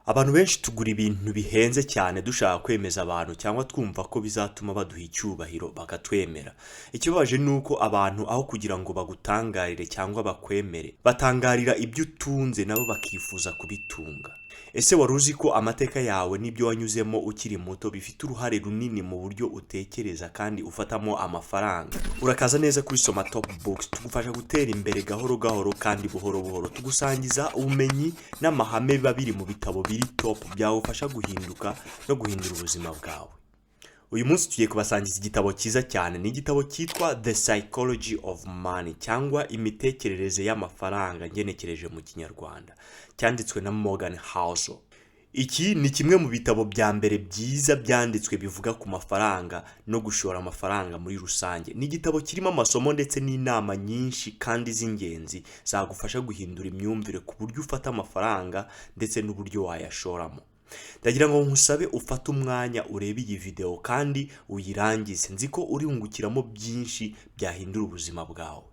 Abantu benshi tugura ibintu bihenze cyane dushaka kwemeza abantu cyangwa twumva ko bizatuma baduha icyubahiro bakatwemera. Ikibabaje ni uko abantu aho kugira ngo bagutangarire cyangwa bakwemere, batangarira ibyo utunze, nabo bakifuza kubitunga. Ese wari uzi ko amateka yawe n'ibyo wanyuzemo ukiri muto bifite uruhare runini mu buryo utekereza kandi ufatamo amafaranga? Urakaza neza kuri Soma Top Books, tugufasha gutera imbere gahoro gahoro kandi buhoro buhoro. Tugusangiza ubumenyi n'amahame biba biri mu bitabo biri top byagufasha guhinduka no guhindura ubuzima bwawe. Uyu munsi tugiye kubasangiza igitabo cyiza cyane. Ni igitabo cyitwa The Psychology of Money cyangwa Imitekerereze y'Amafaranga ngenekereje mu Kinyarwanda, cyanditswe na Morgan Housel. Iki ni kimwe mu bitabo bya mbere byiza byanditswe bivuga ku mafaranga no gushora amafaranga muri rusange. Ni igitabo kirimo amasomo ndetse n'inama nyinshi kandi z'ingenzi zagufasha guhindura imyumvire ku buryo ufata amafaranga ndetse n'uburyo wayashoramo. Ndagira ngo nkusabe ufate umwanya urebe iyi video kandi uyirangize. Nzi ko urungukiramo byinshi byahindura ubuzima bwawe.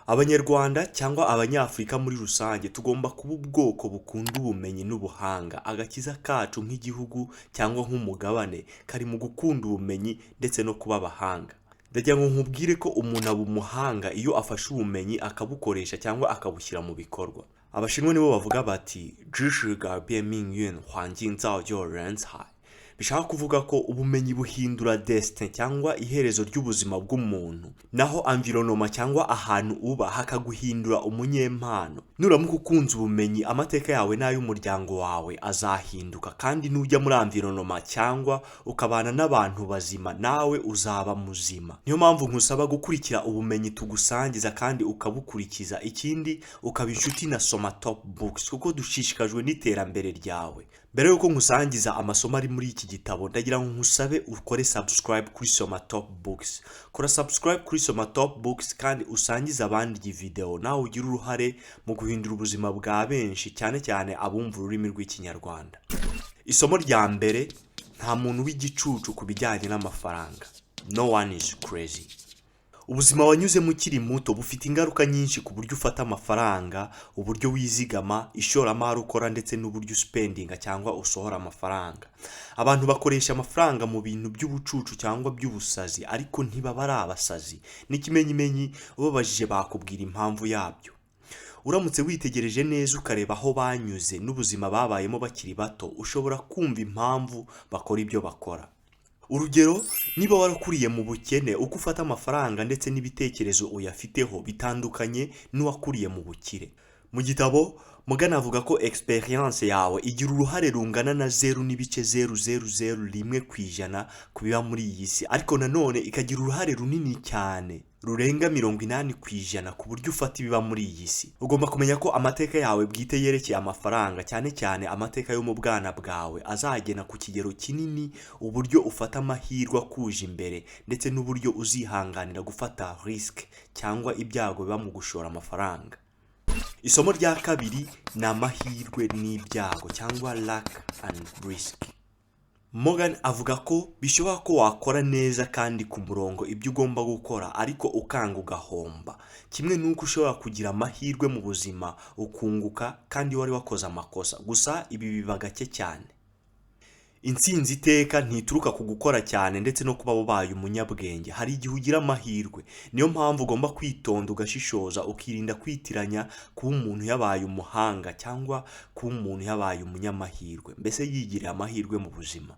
Abanyarwanda cyangwa Abanyafurika muri rusange tugomba kuba ubwoko bukunda ubumenyi n'ubuhanga. Agakiza kacu nk'igihugu cyangwa nk'umugabane kari mu gukunda ubumenyi ndetse no kuba abahanga. Ndagira ngo nkubwire ko umuntu aba umuhanga iyo afashe ubumenyi akabukoresha cyangwa akabushyira mu bikorwa. Abashinwa nibo bavuga bati 知识改变命运，环境造就人才, bishaka kuvuga ko ubumenyi buhindura destin cyangwa iherezo ry'ubuzima bw'umuntu, naho environnement cyangwa ahantu uba hakaguhindura umunyempano. Nuramuka ukunze ubumenyi, amateka yawe n'ay'umuryango wawe azahinduka, kandi nujya muri environnement cyangwa ukabana n'abantu bazima, nawe uzaba muzima. Niyo mpamvu nkusaba gukurikira ubumenyi tugusangiza kandi ukabukurikiza. Ikindi, ukaba inshuti na Soma Top Books, kuko dushishikajwe n'iterambere ryawe. Mbere y'uko nkusangiza amasomo ari muri iki gitabo, ndagira ngo nkusabe ukore subscribe kuri Soma Top Books. Kora subscribe kuri Soma Top Books kandi usangize abandi iyi video, nawe ugire uruhare mu guhindura ubuzima bwa benshi, cyane cyane abumva ururimi rw'Ikinyarwanda. Isomo rya mbere: nta muntu w'igicucu ku bijyanye n'amafaranga. No one is crazy. Ubuzima wanyuzemo ukiri muto bufite ingaruka nyinshi ku buryo ufata amafaranga, uburyo wizigama, ishoramari ukora ndetse n'uburyo uspendinga cyangwa usohora amafaranga. Abantu bakoresha amafaranga mu bintu by'ubucucu cyangwa by'ubusazi, ariko ntibaba ari abasazi. N'ikimenyimenyi, ubabajije bakubwira impamvu yabyo. Uramutse witegereje neza ukareba aho banyuze n'ubuzima babayemo bakiri bato, ushobora kumva impamvu bakora ibyo bakora. Urugero, niba warakuriye mu bukene, uko ufata amafaranga ndetse n'ibitekerezo uyafiteho bitandukanye n'uwakuriye mu bukire. Mu gitabo, Morgan avuga ko experience yawe igira uruhare rungana na 0.0001% ku biba muri iyi si, ariko nanone ikagira uruhare runini cyane rurenga 80% ku buryo ufata ibiba muri iyi si. Ugomba kumenya ko amateka yawe bwite yerekeye amafaranga, cyane cyane amateka yo mu bwana bwawe, azagena ku kigero kinini uburyo ufata amahirwe akuje imbere ndetse n'uburyo uzihanganira gufata risk cyangwa ibyago biba mu gushora amafaranga. Isomo rya kabiri ni amahirwe n'ibyago cyangwa luck and risk. Morgan avuga ko bishoboka ko wakora neza kandi ku murongo ibyo ugomba gukora, ariko ukanga ugahomba, kimwe n'uko ushobora kugira amahirwe mu buzima ukunguka kandi wari wakoze amakosa. Gusa ibi biba gake cyane. Intsinzi iteka ntituruka ku gukora cyane ndetse no kuba wabaye umunyabwenge. Hari igihe ugira amahirwe. Niyo mpamvu ugomba kwitonda, ugashishoza, ukirinda kwitiranya kuba umuntu yabaye umuhanga cyangwa kuba umuntu yabaye umunyamahirwe, mbese yigiriye amahirwe mu buzima.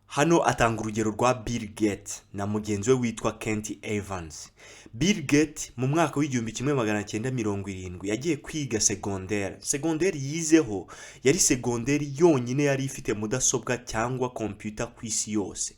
Hano atanga urugero rwa Bill Gates na mugenzi we witwa Kent Evans. Bill Gates mu mwaka w'1970 yagiye kwiga segonderi. Segonderi yizeho yari segonderi yonyine yari ifite mudasobwa cyangwa kompiyuta ku isi yose.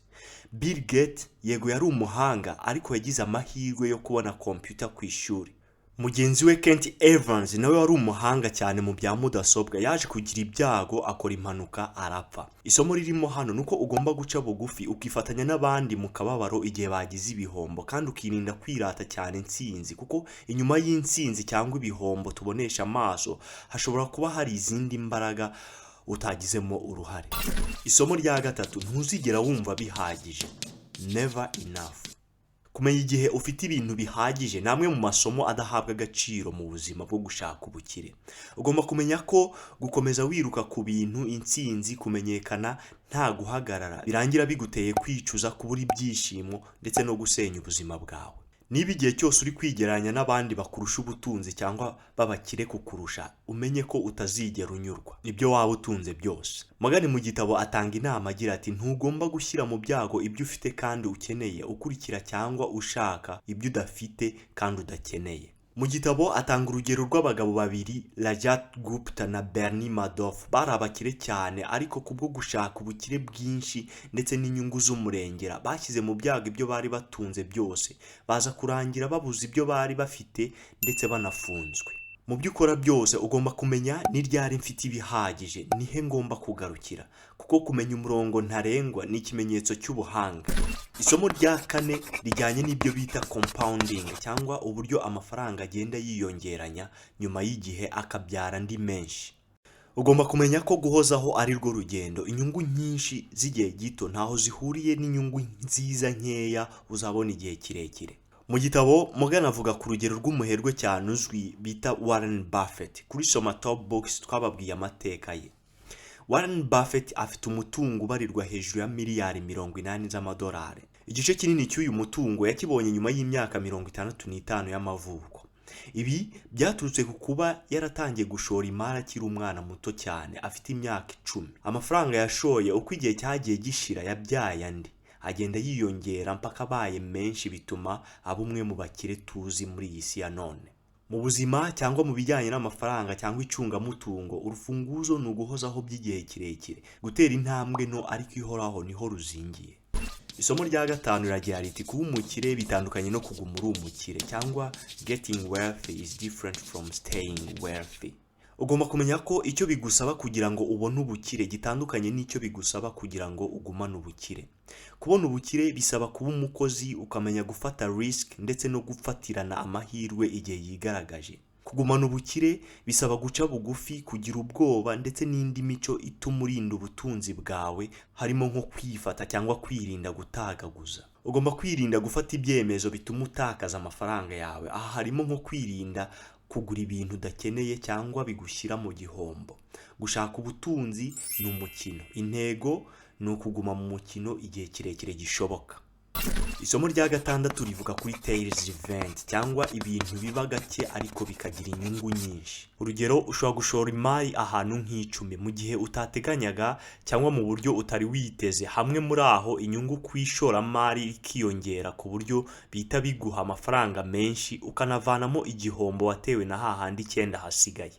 Bill Gates yego yari umuhanga, ariko yagize amahirwe yo kubona kompiyuta ku ishuri. Mugenzi we Kent Evans nawe wari umuhanga cyane mu bya mudasobwa yaje kugira ibyago, akora impanuka, arapfa. Isomo ririmo hano ni uko ugomba guca bugufi, ukifatanya n'abandi mu kababaro igihe bagize ibihombo, kandi ukirinda kwirata cyane intsinzi, kuko inyuma y'intsinzi cyangwa ibihombo tubonesha amaso hashobora kuba hari izindi mbaraga utagizemo uruhare. Isomo rya gatatu: ntuzigera wumva bihagije, never enough. Kumenya igihe ufite ibintu bihagije ni amwe mu masomo adahabwa agaciro mu buzima bwo gushaka ubukire. Ugomba kumenya ko gukomeza wiruka ku bintu, intsinzi, kumenyekana nta guhagarara, birangira biguteye kwicuza, kubura ibyishimo ndetse no gusenya ubuzima bwawe. Niba igihe cyose uri kwigereranya n'abandi bakurusha ubutunzi cyangwa b'abakire kukurusha, umenye ko utazigera unyurwa ibyo waba utunze byose. Morgan mu gitabo atanga inama agira ati: "Ntugomba gushyira mu byago ibyo ufite kandi ukeneye, ukurikira cyangwa ushaka ibyo udafite kandi udakeneye." Mu gitabo atanga urugero rw'abagabo babiri, Rajat Gupta na Bernie Madoff. Bari abakire cyane, ariko kubwo gushaka ubukire bwinshi ndetse n'inyungu z'umurengera, bashyize mu byago ibyo bari batunze byose, baza kurangira babuze ibyo bari bafite ndetse banafunzwe. Mu byo ukora byose, ugomba kumenya: ni ryari mfite ibihagije? Nihe ngomba kugarukira? Kuko kumenya umurongo ntarengwa ni ikimenyetso cy'ubuhanga. Isomo rya kane rijyanye n'ibyo bita compounding, cyangwa uburyo amafaranga agenda yiyongeranya nyuma y'igihe akabyara andi menshi. Ugomba kumenya ko guhozaho ari rwo rugendo. Inyungu nyinshi z'igihe gito ntaho zihuriye n'inyungu nziza nkeya uzabona igihe kirekire. Mu gitabo Morgan avuga ku rugero rw'umuherwe cyane uzwi bita Warren Buffett. Kuri Soma Top Books twababwiye amateka ye. Warren Buffett afite umutungo ubarirwa hejuru ya miliyari 80 z'amadolari. Igice kinini cy'uyu mutungo yakibonye nyuma y'imyaka 65 y'amavuko. Ibi byaturutse ku kuba yaratangiye gushora imari akiri umwana muto cyane, afite imyaka 10. Amafaranga yashoye, uko igihe cyagiye gishira, yabyaye andi, agenda yiyongera mpaka abaye menshi, bituma aba umwe mu bakire tuzi muri iyi si ya none. Mu buzima cyangwa mu bijyanye n'amafaranga cyangwa icungamutungo, urufunguzo ni uguhozaho by'igihe kirekire. Gutera intambwe nto ariko ihoraho niho ruzingiye. Isomo rya gatanu riragira riti: "Kuba umukire bitandukanye no kuguma uri umukire", cyangwa "Getting wealthy is different from staying wealthy". Ugomba kumenya ko icyo bigusaba kugira ngo ubone ubukire gitandukanye n'icyo bigusaba kugira ngo ugumane ubukire. Kubona ubukire bisaba kuba umukozi, ukamenya gufata risk ndetse no gufatirana amahirwe igihe yigaragaje. Kugumana ubukire bisaba guca bugufi, kugira ubwoba ndetse n'indi mico ituma urinda ubutunzi bwawe, harimo nko kwifata cyangwa kwirinda gutagaguza. Ugomba kwirinda gufata ibyemezo bituma utakaza amafaranga yawe. Aha harimo nko kwirinda kugura ibintu udakeneye cyangwa bigushyira mu gihombo. Gushaka ubutunzi ni umukino, intego ni ukuguma mu mukino igihe kirekire gishoboka. Isomo rya gatandatu rivuga kuri tails event, cyangwa ibintu biba gake ariko bikagira inyungu nyinshi. Urugero, ushobora gushora imari ahantu nk'icumi mu gihe utateganyaga cyangwa mu buryo utari witeze. Hamwe muri aho inyungu ku ishoramari ikiyongera ku buryo bihita biguha amafaranga menshi, ukanavanamo igihombo watewe na hahandi icyenda hasigaye.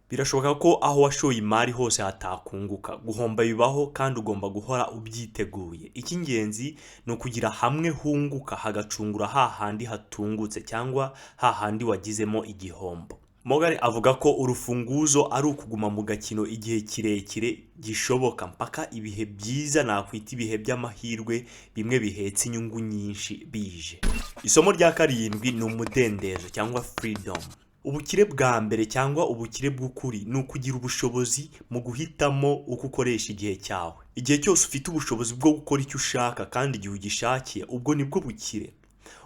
Birashoboka ko aho washoye imari hose hatakunguka. Guhomba bibaho kandi ugomba guhora ubyiteguye. Icy'ingenzi ni ukugira hamwe hunguka, hagacungura hahandi hatungutse cyangwa hahandi wagizemo igihombo. Morgan avuga ko urufunguzo ari ukuguma mu gakino igihe kirekire gishoboka, mpaka ibihe byiza, nakwita ibihe by'amahirwe, bimwe bihetse inyungu nyinshi, bije. Isomo rya karindwi ni umudendezo cyangwa freedom. Ubukire bwa mbere cyangwa ubukire bw'ukuri ni ukugira ubushobozi mu guhitamo uko ukoresha igihe cyawe. Igihe cyose ufite ubushobozi bwo gukora icyo ushaka kandi igihe ugishakiye, ubwo nibwo bukire.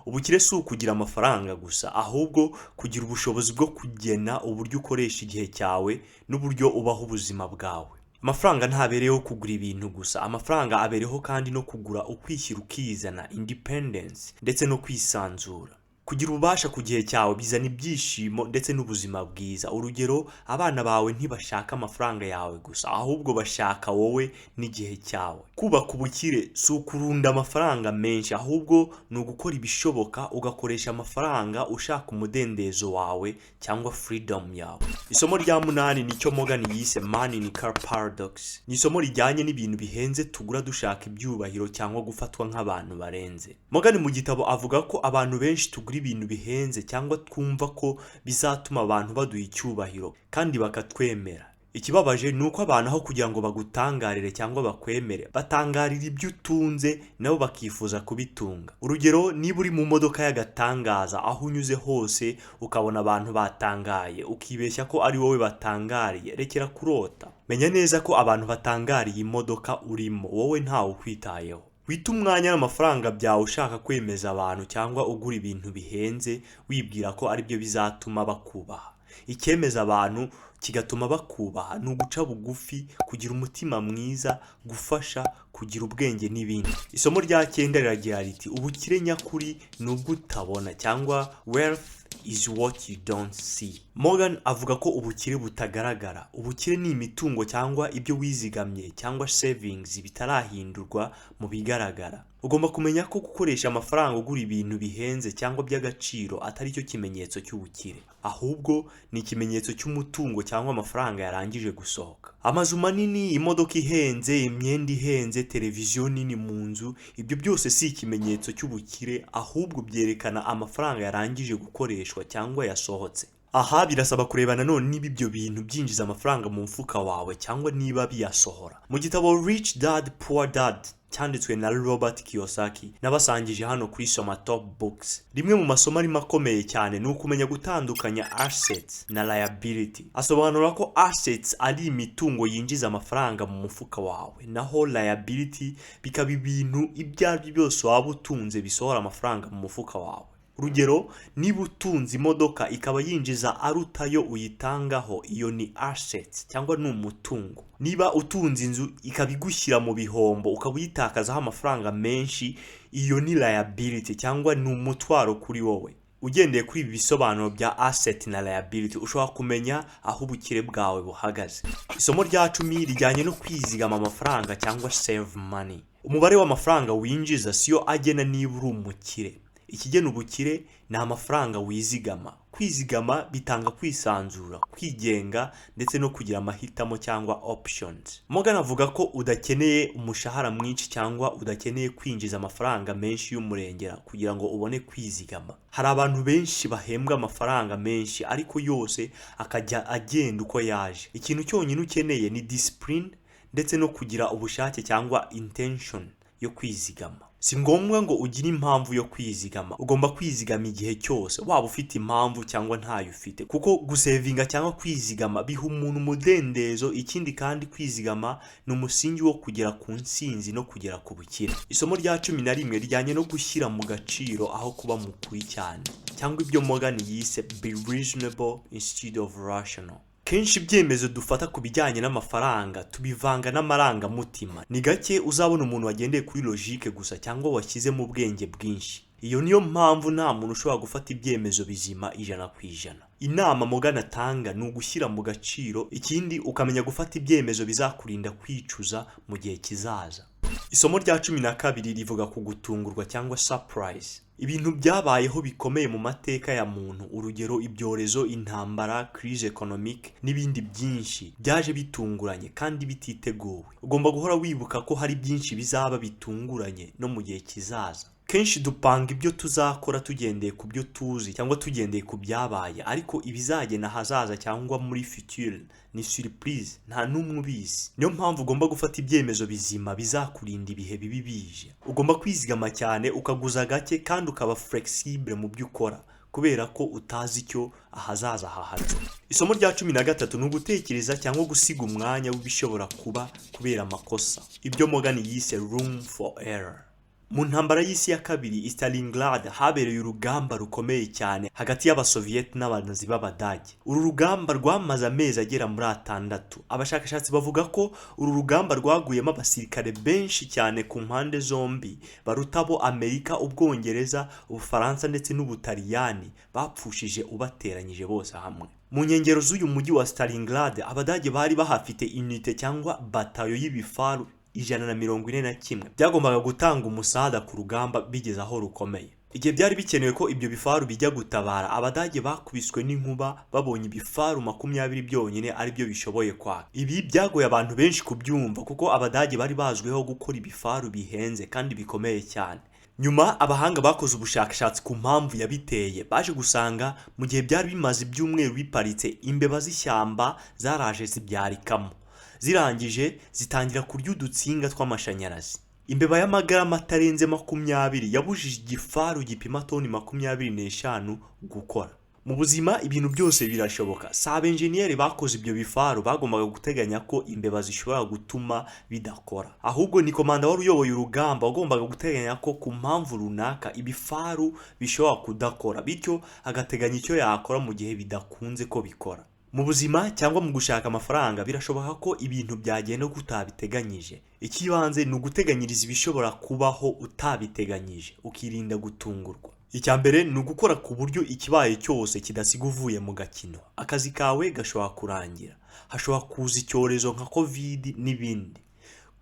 Ubukire si ukugira amafaranga gusa, ahubwo kugira ubushobozi bwo kugena uburyo ukoresha igihe cyawe n'uburyo ubaho ubuzima bwawe. Amafaranga ntabereyeho kugura ibintu gusa. Amafaranga abereyeho kandi no kugura ukwishyira ukizana, independence, ndetse no kwisanzura. Kugira ububasha ku gihe cyawe bizana ibyishimo ndetse n'ubuzima bwiza. Urugero, abana bawe ntibashaka amafaranga yawe gusa, ahubwo bashaka wowe n'igihe cyawe. Kubaka ubukire si ukurunda amafaranga menshi, ahubwo ni ugukora ibishoboka ugakoresha amafaranga ushaka umudendezo wawe cyangwa freedom yawe. Isomo rya munani nicyo Morgan yise "Man in Car Paradox". Ni isomo rijyanye n'ibintu bihenze tugura dushaka ibyubahiro cyangwa gufatwa nk'abantu barenze. Morgan mu gitabo avuga ko abantu benshi tugura ibintu bihenze cyangwa twumva ko bizatuma abantu baduha icyubahiro kandi bakatwemera. Ikibabaje ni uko abantu, aho kugira ngo bagutangarire cyangwa bakwemere, batangarira ibyo utunze, nabo bakifuza kubitunga. Urugero, niba uri mu modoka y'agatangaza, aho unyuze hose ukabona abantu batangaye, ukibeshya ko ari wowe batangariye, rekera kurota. Menya neza ko abantu batangariye imodoka urimo, wowe ntawe ukwitayeho. Wita umwanya n'amafaranga byawe ushaka kwemeza abantu cyangwa ugura ibintu bihenze wibwira ko aribyo bizatuma bakubaha. Icyemeza abantu kigatuma bakubaha ni uguca bugufi, kugira umutima mwiza, gufasha, kugira ubwenge n'ibindi. Isomo rya cyenda riragira riti: "Ubukire nyakuri ni ubwo utabona", cyangwa "Wealth is what you don't see". Morgan avuga ko ubukire butagaragara. Ubukire ni imitungo cyangwa ibyo wizigamye cyangwa savings bitarahindurwa mu bigaragara. Ugomba kumenya ko gukoresha amafaranga ugura ibintu bihenze cyangwa by'agaciro atari cyo kimenyetso cy'ubukire, ahubwo ni ikimenyetso cy'umutungo cyangwa amafaranga yarangije gusohoka. Amazu manini, imodoka ihenze, imyenda ihenze, televiziyo nini mu nzu, ibyo byose si ikimenyetso cy'ubukire, ahubwo byerekana amafaranga yarangije gukoreshwa cyangwa yasohotse. Aha birasaba kureba nanone niba ibyo bintu byinjiza amafaranga mu mufuka wawe cyangwa niba biyasohora. Mu gitabo Rich Dad Poor Dad cyanditswe na Robert Kiyosaki, nabasangije hano kuri Soma Top Books, rimwe mu masomo arimo akomeye cyane ni ukumenya gutandukanya assets na liability. Asobanura ko assets ari imitungo yinjiza amafaranga mu mufuka wawe, naho liability bikaba ibintu ibyo ari byo byose waba utunze bisohora amafaranga mu mufuka wawe. Urugero, niba utunze imodoka ikaba yinjiza aruta ayo uyitangaho, iyo ni assets cyangwa ni umutungo. Niba utunze inzu ikaba igushyira mu bihombo, ukaba uyitakazaho amafaranga menshi, iyo ni liability cyangwa ni umutwaro kuri wowe. Ugendeye kuri ibi bisobanuro bya asset na liability, ushobora kumenya aho ubukire bwawe buhagaze. Isomo rya 10 rijyanye no kwizigama amafaranga cyangwa save money. Umubare w'amafaranga winjiza siyo agena niba uri umukire. Ikigena ubukire ni amafaranga wizigama. Kwizigama bitanga kwisanzura, kwigenga ndetse no kugira amahitamo cyangwa options. Morgan avuga ko udakeneye umushahara mwinshi cyangwa udakeneye kwinjiza amafaranga menshi y'umurengera kugira ngo ubone kwizigama. Hari abantu benshi bahembwa amafaranga menshi ariko yose akajya agenda uko yaje. Ikintu cyonyine ukeneye ni discipline ndetse no kugira ubushake cyangwa intention yo kwizigama. Si ngombwa ngo ugire impamvu yo kwizigama. Ugomba kwizigama igihe cyose, waba ufite impamvu cyangwa ntayo ufite, kuko gusevinga cyangwa kwizigama biha umuntu umudendezo. Ikindi kandi, kwizigama ni umusingi wo kugera ku ntsinzi no kugera ku bukire. Isomo rya 11 rijyanye no gushyira mu gaciro aho kuba mukuri cyane, cyangwa ibyo Morgan yise "Be reasonable instead of rational". Kenshi ibyemezo dufata ku bijyanye n'amafaranga tubivanga n'amarangamutima. Ni gake uzabona umuntu wagendeye kuri logique gusa cyangwa washyizemo ubwenge bwinshi. Iyo niyo mpamvu nta muntu ushobora gufata ibyemezo bizima 100%. Inama Morgan atanga ni ugushyira mu gaciro, ikindi ukamenya gufata ibyemezo bizakurinda kwicuza mu gihe kizaza. Isomo rya 12 rivuga ku gutungurwa cyangwa surprise. Ibintu byabayeho bikomeye mu mateka ya muntu, urugero ibyorezo, intambara, crise économique n'ibindi byinshi, byaje bitunguranye kandi bititeguwe. Ugomba guhora wibuka ko hari byinshi bizaba bitunguranye no mu gihe kizaza. Kenshi dupanga ibyo tuzakora tugendeye ku byo tuzi cyangwa tugendeye ku byabaye, ariko ibizagena ahazaza cyangwa muri future ni surprise, nta n'umwe ubizi. Niyo mpamvu ugomba gufata ibyemezo bizima bizakurinda ibihe bibi bije. Ugomba kwizigama cyane, ukaguza gake kandi ukaba flexible mu byo ukora, kubera ko utazi icyo ahazaza hahatse. Isomo rya 13 ni ugutekereza cyangwa gusiga umwanya w'ibishobora kuba kubera amakosa, ibyo Morgan yise "Room for error". Mu ntambara y'isi ya kabiri, i Stalingrad habereye urugamba rukomeye cyane hagati y'Abasoviyeti n'Abanazi b'Abadage. Uru rugamba rwamaze amezi agera muri 6. Abashakashatsi bavuga ko uru rugamba rwaguyemo abasirikare benshi cyane ku mpande zombi, baruta abo Amerika, Ubwongereza, Ubufaransa ndetse n'Ubutaliyani bapfushije ubateranyije bose hamwe. Mu nkengero z'uyu mujyi wa Stalingrad, Abadage bari bahafite unité cyangwa batayo y'ibifaru 141 byagombaga gutanga umusada ku rugamba bigeze aho rukomeye. Igihe byari bikenewe ko ibyo bifaru bijya gutabara, Abadage bakubiswe n'inkuba babonye ibifaru 20 byonyine aribyo bishoboye kwaka. Ibi byagoye abantu benshi kubyumva, kuko Abadage bari bazwiho gukora ibifaru bihenze kandi bikomeye cyane. Nyuma abahanga bakoze ubushakashatsi ku mpamvu yabiteye, baje gusanga mu gihe byari bimaze ibyumweru biparitse, imbeba z'ishyamba zaraje zibyarikamo, zirangije zitangira kurya udutsinga tw'amashanyarazi. Imbeba y'amagarama atarenze 20 yabujije igifaru gipima toni 25 gukora. Mu buzima ibintu byose birashoboka. Si abenjeniyeri bakoze ibyo bifaru bagombaga guteganya ko imbeba zishobora gutuma bidakora, ahubwo ni komanda wari uyoboye urugamba wagombaga guteganya ko ku mpamvu runaka ibifaru bishobora kudakora, bityo agateganya icyo yakora mu gihe bidakunze ko bikora. Mu buzima cyangwa mu gushaka amafaranga, birashoboka ko ibintu byagenda uko utabiteganyije. Icy'ibanze ni uguteganyiriza ibishobora kubaho utabiteganyije, ukirinda gutungurwa. Icya mbere ni ugukora ku buryo ikibaye cyose kidasiga uvuye mu gakino. Akazi kawe gashobora kurangira, hashobora kuza icyorezo nka COVID n'ibindi.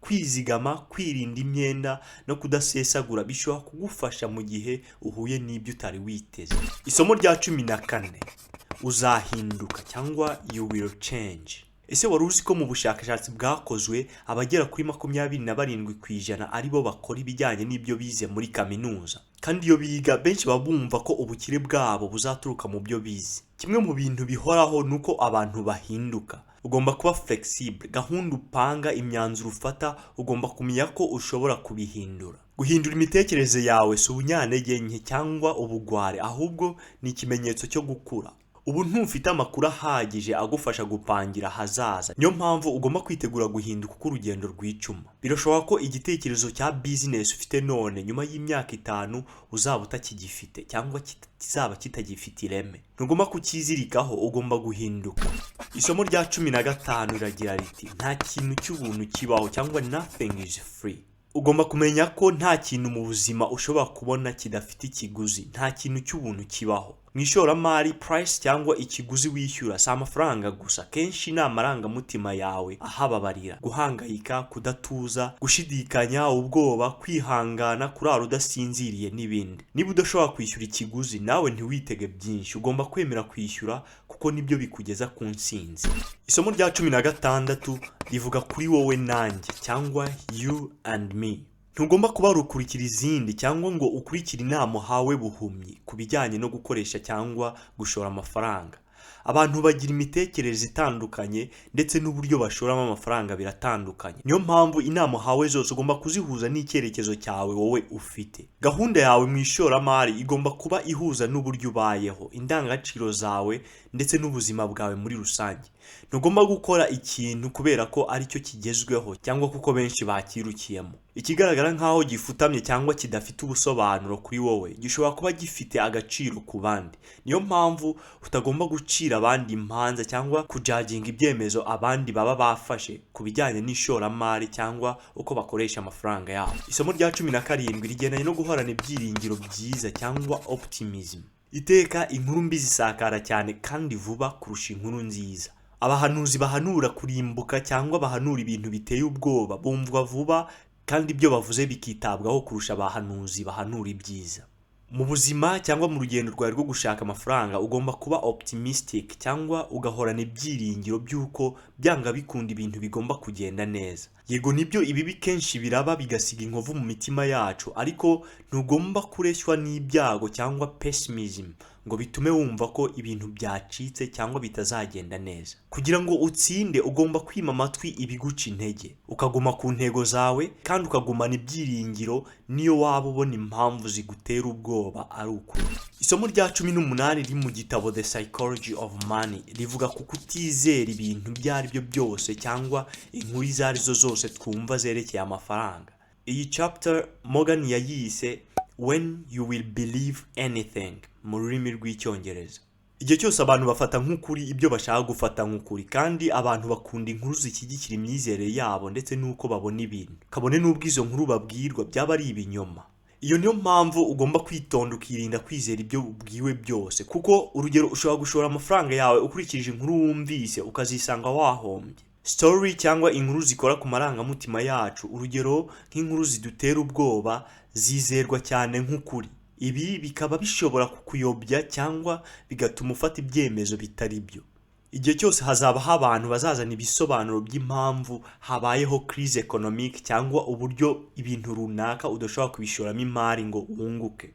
Kwizigama, kwirinda imyenda no kudasesagura bishobora kugufasha mu gihe uhuye n'ibyo utari witeze. Isomo rya 14: uzahinduka cyangwa you will change. Ese wari uzi ko mu bushakashatsi bwakozwe abagera kuri 27% aribo bakora ibijyanye n'ibyo bize muri kaminuza? Kandi iyo biga, benshi baba bumva ko ubukire bwabo buzaturuka mu byo bize. Kimwe mu bintu bihoraho ni uko abantu bahinduka. Ugomba kuba flexible. Gahunda upanga, imyanzuro ufata, ugomba kumenya ko ushobora kubihindura. Guhindura imitekerereze yawe si ubunyantege nke cyangwa ubugwari, ahubwo ni ikimenyetso cyo gukura. Ubu ntufite amakuru ahagije agufasha gupangira ahazaza, niyo mpamvu ugomba kwitegura guhinduka uko urugendo rwicuma. Birashoboka ko igitekerezo cya bizinesi ufite none, nyuma y'imyaka 5 uzaba utakigifite cyangwa kizaba kitagifite ireme. Ntugomba kukizirikaho, ugomba guhinduka. Isomo rya 15 riragira riti: "Nta kintu cy'ubuntu kibaho" cyangwa "Nothing is free". Ugomba kumenya ko nta kintu mu buzima ushobora kubona kidafite ikiguzi. Nta kintu cy'ubuntu kibaho. Mu ishoramari, price cyangwa ikiguzi wishyura si amafaranga gusa. Kenshi ni amarangamutima yawe ahababarira: guhangayika, kudatuza, gushidikanya, ubwoba, kwihangana, kurara udasinziriye n'ibindi. Niba udashobora kwishyura ikiguzi, nawe ntiwitege byinshi. Ugomba kwemera kwishyura kuko nibyo bikugeza ku ntsinzi. Isomo rya 16 rivuga kuri wowe nanjye cyangwa you and me. Ntugomba kuba rukurikira izindi cyangwa ngo ukurikire inama uhawe buhumyi ku bijyanye no gukoresha cyangwa gushora amafaranga. Abantu bagira imitekerereze itandukanye, ndetse n'uburyo bashoramo amafaranga biratandukanye. Niyo mpamvu inama uhawe zose ugomba kuzihuza n'icyerekezo cyawe wowe ufite. Gahunda yawe mu ishoramari igomba kuba ihuza n'uburyo ubayeho, indangagaciro zawe ndetse n'ubuzima bwawe muri rusange. Ntugomba gukora ikintu kubera ko aricyo kigezweho cyangwa kuko benshi bakirukiyemo. Ikigaragara nk'aho gifutamye cyangwa kidafite ubusobanuro kuri wowe gishobora kuba gifite agaciro ku bandi. Niyo mpamvu utagomba gucira abandi imanza cyangwa kujudginga ibyemezo abandi baba bafashe ku bijyanye n'ishoramari cyangwa uko bakoresha amafaranga yabo. Isomo rya 17 rigendanye no guhorana ibyiringiro byiza cyangwa optimism. Iteka inkuru mbi zisakara cyane kandi vuba kurusha inkuru nziza. Abahanuzi bahanura kurimbuka cyangwa bahanura ibintu biteye ubwoba bumvwa vuba kandi ibyo bavuze bikitabwaho kurusha abahanuzi bahanura ibyiza. Mu buzima cyangwa mu rugendo rwawe rwo gushaka amafaranga, ugomba kuba optimistic cyangwa ugahorana ibyiringiro by'uko byanga bikunda ibintu bigomba kugenda neza. Yego, nibyo, ibibi kenshi biraba bigasiga inkovu mu mitima yacu, ariko ntugomba kureshywa n'ibyago cyangwa pessimism ngo bitume wumva ko ibintu byacitse cyangwa bitazagenda neza. Kugira ngo utsinde, ugomba kwima amatwi ibiguca intege, ukaguma ku ntego zawe kandi ukagumana ibyiringiro niyo waba ubona impamvu zigutera ubwoba ari ukuri. Isomo rya 18 riri mu gitabo The Psychology of Money rivuga ku kutizera ibintu ibyo ari byo byose cyangwa inkuru izo ari zo zose twumva zerekeye amafaranga. Iyi chapter Morgan yayise "When You Will Believe Anything" mu rurimi rw'Icyongereza. Igihe cyose abantu bafata nk'ukuri ibyo bashaka gufata nk'ukuri, kandi abantu bakunda inkuru zishyigikira imyizerere yabo ndetse n'uko babona ibintu, kabone n'ubwo izo nkuru babwirwa byaba ari ibinyoma. Iyo niyo mpamvu ugomba kwitonda, ukirinda kwizera ibyo ubwiwe byose, kuko urugero ushobora gushora amafaranga yawe ukurikije inkuru wumvise, ukazisanga wahombye. Story cyangwa inkuru zikora ku marangamutima yacu, urugero nk'inkuru zidutera ubwoba, zizerwa cyane nk'ukuri. Ibi bikaba bishobora kukuyobya cyangwa bigatuma ufata ibyemezo bitari byo. Igihe cyose hazabaho abantu bazazana ibisobanuro by'impamvu habayeho crise économique cyangwa uburyo ibintu runaka udashobora kubishoramo imari ngo wunguke,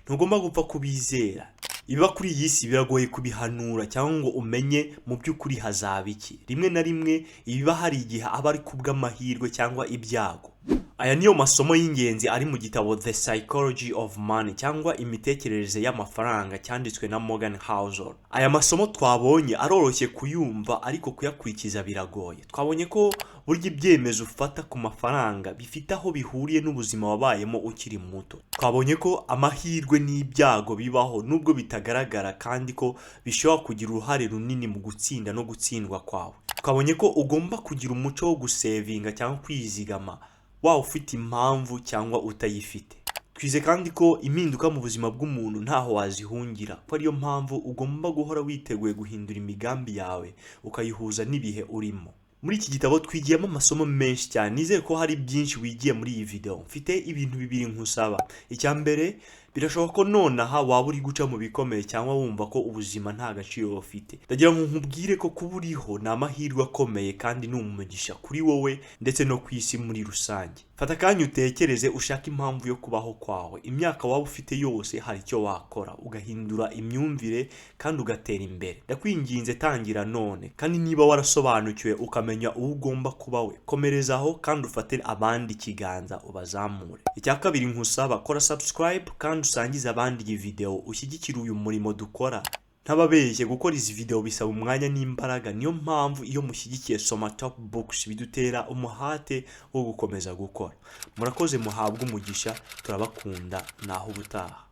ntugomba gupfa kubizera. Ibiba kuri iyi si biragoye kubihanura cyangwa ngo umenye mu by'ukuri hazaba iki. Rimwe na rimwe ibiba hari igihe aba ari kubw'amahirwe cyangwa ibyago. Aya niyo masomo y'ingenzi ari mu gitabo The Psychology of Money, cyangwa Imitekerereze y'Amafaranga, cyanditswe na Morgan Housel. Aya masomo twabonye aroroshye kuyumva, ariko kuyakurikiza biragoye. Twabonye ko burya ibyemezo ufata ku mafaranga bifite aho bihuriye n'ubuzima wabayemo ukiri muto. Twabonye ko amahirwe n'ibyago bibaho nubwo bitagaragara, kandi ko bishobora kugira uruhare runini mu gutsinda no gutsindwa kwawe. Twabonye ko ugomba kugira umuco wo gusevinga cyangwa kwizigama, waba ufite impamvu cyangwa utayifite. Twize kandi ko impinduka mu buzima bw'umuntu ntaho wazihungira, ko ariyo mpamvu ugomba guhora witeguye guhindura imigambi yawe ukayihuza n'ibihe urimo. Muri iki gitabo twigiyemo amasomo menshi cyane. Nizere ko hari byinshi wigiye muri iyi video. Mfite ibintu bibiri nkusaba. Icya mbere, birashoboka ko nonaha waba uri guca mu bikomeye cyangwa wumva ko ubuzima nta gaciro bufite. Ndagira ngo nkubwire ko kuba uriho ni amahirwe akomeye kandi ni umugisha kuri wowe ndetse no ku isi muri rusange. Fata akanya utekereze, ushake impamvu yo kubaho kwawe. Imyaka waba ufite yose, hari icyo wakora ugahindura imyumvire kandi ugatera imbere. Ndakwinginze, tangira none. Kandi niba warasobanukiwe ukamenya uwo ugomba kuba we, komerezaho kandi ufate abandi ikiganza ubazamure. Icya kabiri nkusaba, kora subscribe kandi usangize abandi iyi video, ushyigikire uyu murimo dukora. Ntababeshye, gukora izi video bisaba umwanya n'imbaraga. Niyo mpamvu iyo mushyigikiye Soma Top Books bidutera umuhate wo gukomeza gukora. Murakoze, muhabwe umugisha, turabakunda. Naho ubutaha.